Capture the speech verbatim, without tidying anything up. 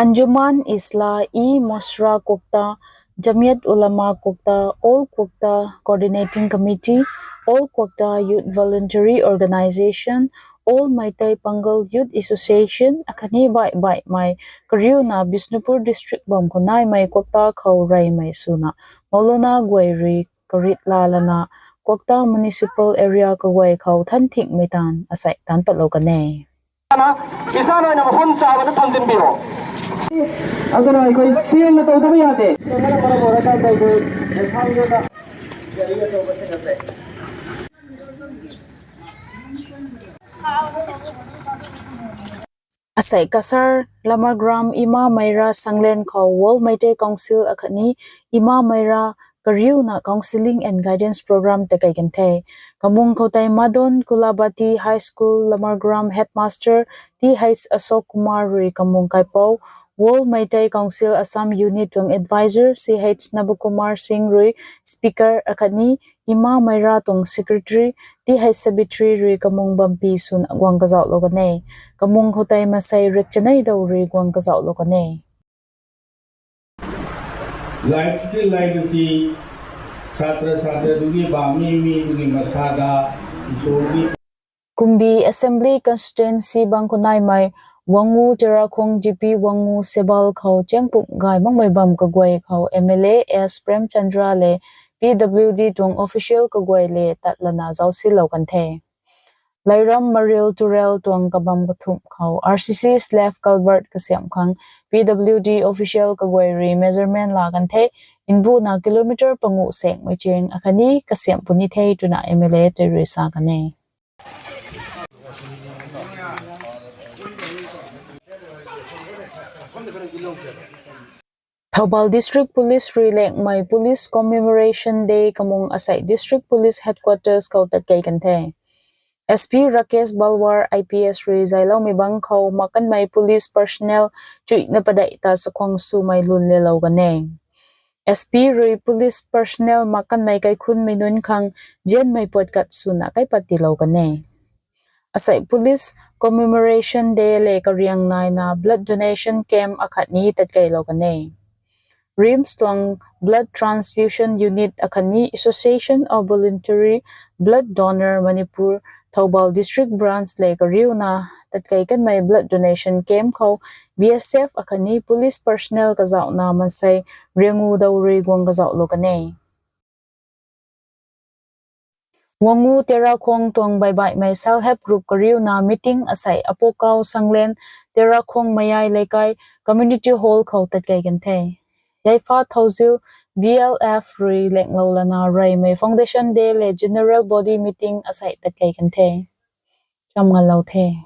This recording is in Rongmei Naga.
Anjuman Islah-e-Mosra Kuokta, Jamiyat Ulama Kuokta, All Kuokta Coordinating Committee, All Kuokta Youth Voluntary Organization, All Meitei Pangal Youth Association akhatni baih baihmei kariuna Bishnupur District bam khou naimei Kuokta khou reymei swna Maulana guay rui karit laa lana Kuokta Municipal Area kaguay khou thanthingmei taanv asei taanc patlou kan e. Isana na mahun cha bana thanzin biyo. Adana koi sing na to da ya de. Asei Cachar Lamargram Ima Meira Sanglen khou World Meitei Council akhatni Ima Meira kariuna Counselling and Guidance Program ta kei kan the. Kamung khou tei Madon Kulabati High School Lamargram Headmaster T H Ashok Kumar rui kamung kaipouc, World Meitei Council Assam Unit tuang Advisor C H Nabakumar Singh rui Speaker akhatni Ima Meira tuang Secretary T H Sabitri rui kamung bampi swna guang kazauhlou kan e. Kamung khou tei masei rikchanei dou rui guang kazauhlou kan e. Life skill legacy, satra satra dugi bami mi dugi masada, isorgi Kumbi Assembly Constituency bang khou naimei Wangu Terakhong G P Wangu Sebal khou chengpuk gay makmei bam kaguay khou M L A S Premchandra le P W D tuang official kaguay le tat lana zausilou kan the. Lairam Maril Turel tuang kabam kathumh khou R C C slab culvert kasiamh khang P W D official kaguay rui measurement laa kan the, nbuna kilometer panguh sengmei ching akhatni kasiamh puni the twna M L A tei rui sa kan e. Thoubal District Police rui lengmei Police Commemoration Day kamung asei District Police Headquarters khou tatkei kan the. S P Rakesh Balwar I P S rui zayloumei bang khou mak kanmei police personnel chuihna padeih ta chakhwang swmei lun lelou kan e. S P rui police personnel mak kanmei kaikhunmei nunc khang zianmei puat kat swna kaipat tiilou kan e. Asei Police Commemoration Day le kariang naina blood donation camp akhatni tatkeilou kan e. RIMS tuang Blood Transfusion Unit akhatni Association of Voluntary Blood Donor Manipur Thoubal District Branch le kariuna tatkei kanmei blood donation camp khou B S F akhatni police personnel kazauhna mansei riangu dou rui guang kazauhlou kan e. Wangu Terakhong tuang baibaihmei self help group kariuna meeting asei Apokau Sanglen Terakhong Mayai Leikai Community Hall khou tatkei kan the. Yaipha Thouzil B L F rui lenglou lana reymei Foundation Day le General Body Meeting asei tatkei kan the. Cham ngalou the.